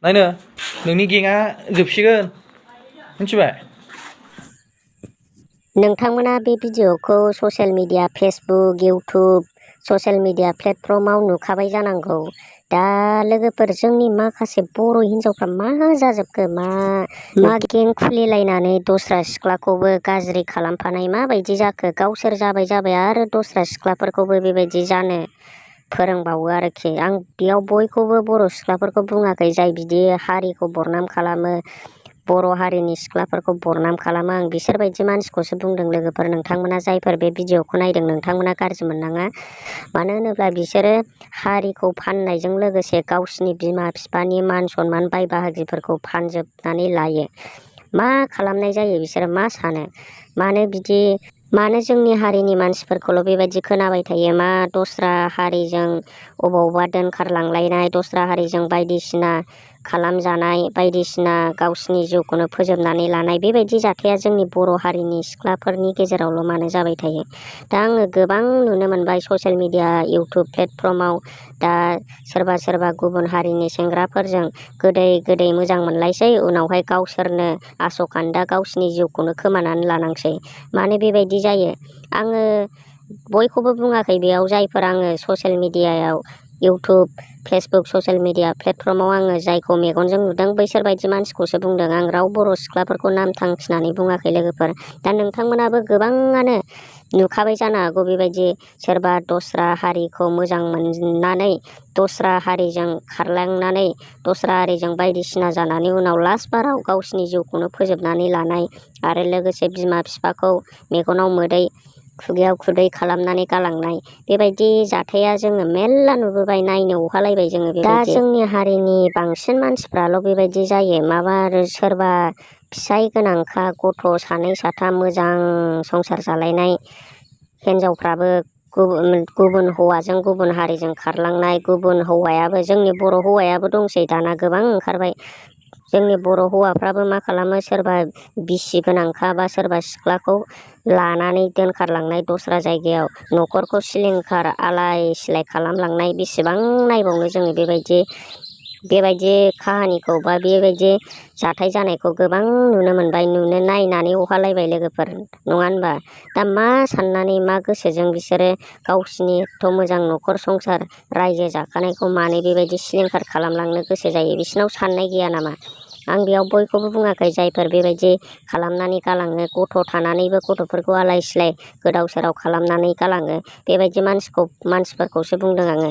नायनो नोंनि गेंआ जोबसिगोन मिथिबाय। नोंथांमोना बे भिडिअखौ social media Facebook YouTube social media प्लेटफर्माव नुखाबाय जानांगौ। दा लोगोफोर जोंनि माखासे बर' हिन्जावफ्रा मा जाजोबखो मा गें खुलिलायनानै दस्रा सिख्लाखौबो गाज्रि खालामफानाय माबायदि जाखो। गावसोर जाबाय आरो दस्रा सिख्लाफोरखौबो बेबायदि जानो फोरोंबावो आरोखि। आं बेयाव बयखौबो बर' सिख्लाफोरखौ बुङाखै जाय बिदि हारिखौ बरनाम खालामो बर' हारिनि सिख्लाफोरखौ बरनाम खालामो आं बिसोरबायदि मानसिखौसो बुंदों। लोगोफोर नोंथांमोना जायफोर बे भिडिअखौ नायदों नोंथांमोना गाज्रि मोननाङा। मानो होनोब्ला बिसोरो हारिखौ फाननायजों लोगोसे गावसिनि बिमा बिफानि मान सनमान बाय बाहागिफोरखौ फानजोबनानै लायो। मा खालामनाय जायो बिसोरो मा सानो मानो जोंनि हारिनि मानसिफोरखौल' बेबायदि खोनाबाय थायो। मा दस्रा हारिजों अबावबा दोनखारलांलायनाय दस्रा हारिजों बायदिसिना खालामजानाय बायदिसिना गावसिनि जिउखौनो फोजोबनानै लानाय बेबायदि जाथाया जोंनि बर' हारिनि सिख्लाफोरनि गेजेरावल' मानो जाबाय थायो। दा आङो गोबां नुनो मोनबाय ससियेल मिडिया इउटुब प्लेटफर्माव दा सोरबा गुबुन हारिनि सेंग्राफोरजों गोदै मोजां मोनलायसै उनावहाय गावसोरनो आस'खान्दा गावसिनि जिउखौनो खोमानानै लानांसै। मानो बेबायदि जायो आङो बयखौबो बुङाखै। बेयाव जायफोर आङो ससियेल मिडियायाव इउटुब फेसबुक ससियेल मिडिया प्लेटफर्माव आङो जायखौ मेगनजों नुदों बैसोरबायदि मानसिखौसो बुंदों। आं राव बर' सिख्लाफोरखौ नाम थांखिनानै बुङाखै लोगोफोर। दा नोंथांमोनाबो गोबाङानो नुखाबाय जानो हागौ बेबायदि सोरबा दस्रा हारिखौ मोजां मोननानै दस्रा हारिजों खारलांनानै दस्रा हारिजों बायदिसिना जानानै उनाव लास्ट बाराव गावसिनि जिउखौनो फोजोबनानै लानाय आरो लोगोसे बिमा बिफाखौ मेगनाव मोदै खुगायाव खुदै खालामनानै गालांनाय बेबायदि जाथाया जोङो मेल्ला नुबोबाय। नायनो अहालायबाय जोङो बेबायदि। दा जोंनि हारिनि बांसिन मानसिफ्राल' बेबायदि जायो। सोरबा फिसाय गोनांखा गथ' सानै साथाम मोजां संसार जालायनाय हिनजावफ्राबो गुबुन हौवाजों गुबुन हारिजों खारलांनाय गुबुन हौवायाबो जोंनि बर' हौवायाबो दंसै दाना गोबां ओंखारबाय। जोंनि बर' हौवाफ्राबो मा खालामो सोरबा बिसि गोनांखा बा सोरबा सिख्लाखौ लानानै दोनखारलांनाय दस्रा जायगायाव न'खरखौ सिलिंखार आलाय सिलाय खालामलांनाय बेसेबां नायबावनो जोङो बेबायदि काहानिखौ बा बेबायदि जाथाय जानायखौ गोबां नुनो मोनबाय। नायनानै अहालायबाय लोगोफोर नङा होनबा। दा मा साननानै मा गोसोजों बिसोरो गावसिनि एथ' मोजां न'खर संसार रायजो जाखानायखौ मानो बेबायदि सिलिंखार खालामलांनो गोसो जायो। बिसोरनाव साननाय गैया नामा। आं बेयाव बयखौबो बुङाखै जायफोर बेबायदि खालामनानै गालाङो गथ' थानानैबो गथ'फोरखौ आलाय सिलाय गोदाव सोराव खालामनानै गालाङो बेबायदि मानसिफोरखौसो बुंदों आङो।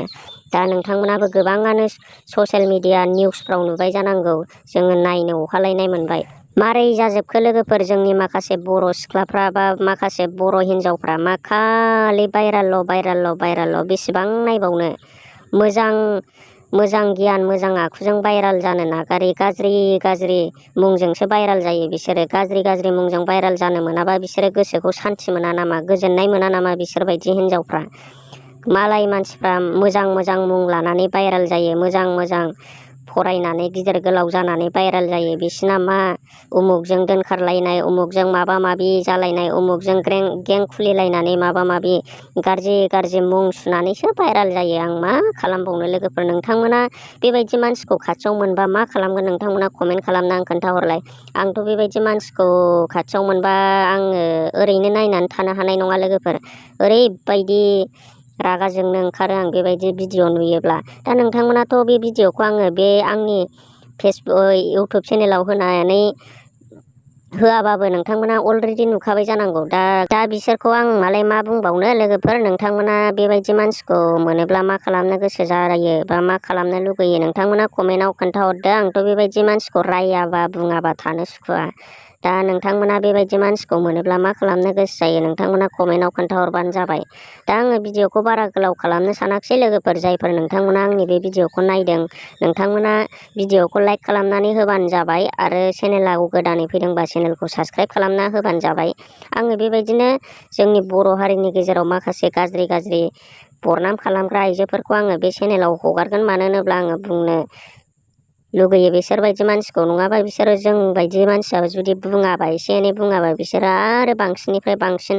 दा नोंथांमोनाबो गोबाङानो ससियेल मिडिया निउसफ्राव नुबाय जानांगौ। जोङो नायनो अहालायनाय मोनबाय। मारै जाजोबखो लोगोफोर जोंनि माखासे बर' सिख्लाफ्रा बा माखासे बर' हिन्जावफ्रा मा खालि भाइराल' बेसेबां नायबावनो। मोजां गियान मोजां आखुजों भाइराल जानो नागारै गाज्रि मुंजोंसो भाइराल जायो। बिसोरो गाज्रि मुंजों भाइराल जानो मोनाबा बिसोरो गोसोखौ सान्थि मोना नामा गोजोननाय मोना नामा। बिसोरबायदि हिन्जावफ्रा मालाय मानसिफ्रा मोजां मुं लानानै भाइराल जायो। मोजां फरायनानै गिदिर गोलाव जानानै भाइराल जायो। बिसिना मा उमुकजों दोनखारलायनाय उमुकजों माबा माबि जालायनाय उमुकजों गें खुलिलायनानै माबा माबि गाज्रि मुं सुनानैसो भाइराल जायो। आं मा खालामबावनो लोगोफोर। नोंथांमोना बेबायदि मानसिखौ खाथियाव मोनबा मा खालामगोन नोंथांमोना कमेन्ट खालामना आं खोन्थाहरलाय। आंथ' बेबायदि मानसिखौ खाथियाव मोनबा आङो ओरैनो नायनानै थानो हानाय नङा लोगोफोर। ओरैबायदि रागा जोंनो ओंखारो आं बेबायदि भिडिअ नुयोब्ला। दा नोंथांमोनाथ' बे भिडिअखौ आङो बे आंनि फेसबुक इउटुब चेनेलाव होनानै होआबाबो नोंथांमोना अलरेडि नुखाबाय जानांगौ। दा बिसोरखौ आं मालाय मा बुंबावनो लोगोफोर। नोंथांमोना बेबायदि मानसिखौ मोनोब्ला मा खालामनो गोसो जायो बा मा खालामनो लुगैयो नोंथांमोना कमेन्टआव खोन्थाहरदो। आंथ' बेबायदि मानसिखौ रायाबा बुङाबा थानो सुखुवा। दा नोंथांमोना बेबायदि मानसिखौ मोनोब्ला मा खालामनो गोसो जायो नोंथांमोना कमेन्टआव खोन्थाहरबानो जाबाय। दा आङो भिडिअखौ बारा गोलाव खालामनो सानाखिसै लोगोफोर। जायफोर नोंथांमोना आंनि बे भिडिअखौ नायदों नोंथांमोना भिडिअखौ लाइक खालामनानै होबानो जाबाय आरो चेनेलाव गोदानै फैदोंबा चेनेलखौ साबस्क्राइब खालामना होबानो जाबाय। आङो बेबायदिनो जोंनि बर' हारिनि गेजेराव माखासे गाज्रि बरनाम खालामग्रा आइजोफोरखौ आङो बे चेनेलाव हगारगोन। मानो होनोब्ला आङो बुंनो लुगैयो बिसोरबायदि मानसिखौ। नङाबा बिसोरो जों बायदि मानसिया जुदि बुङाबा एसे एनै बुङाबा बिसोरो आरो बांसिननिफ्राय बांसिन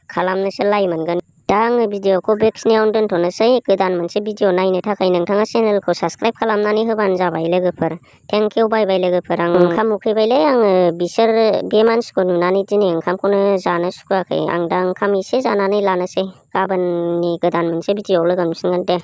खालामनोसो लाइ मोनगोन। दा आङो भिडिअखौ बेखिनियावनो दोनथ'नोसै। गोदान मोनसे भिडिअ नायनो थाखाय नोंथाङा चेनेलखौ साबस्क्राइब खालामनानै होबानो जाबाय लोगोफोर। थेंक इउ, बाय बाय लोगोफोर। आं ओंखाम उखैबायलै, आङो बिसोर बे मानसिखौ नुनानै दिनै ओंखामखौनो जानो सुखुवाखै। आं दा ओंखाम एसे जानानै लानोसै। गाबोननि गोदान मोनसे भिडिअआव लोगो मोनफिनगोन दे।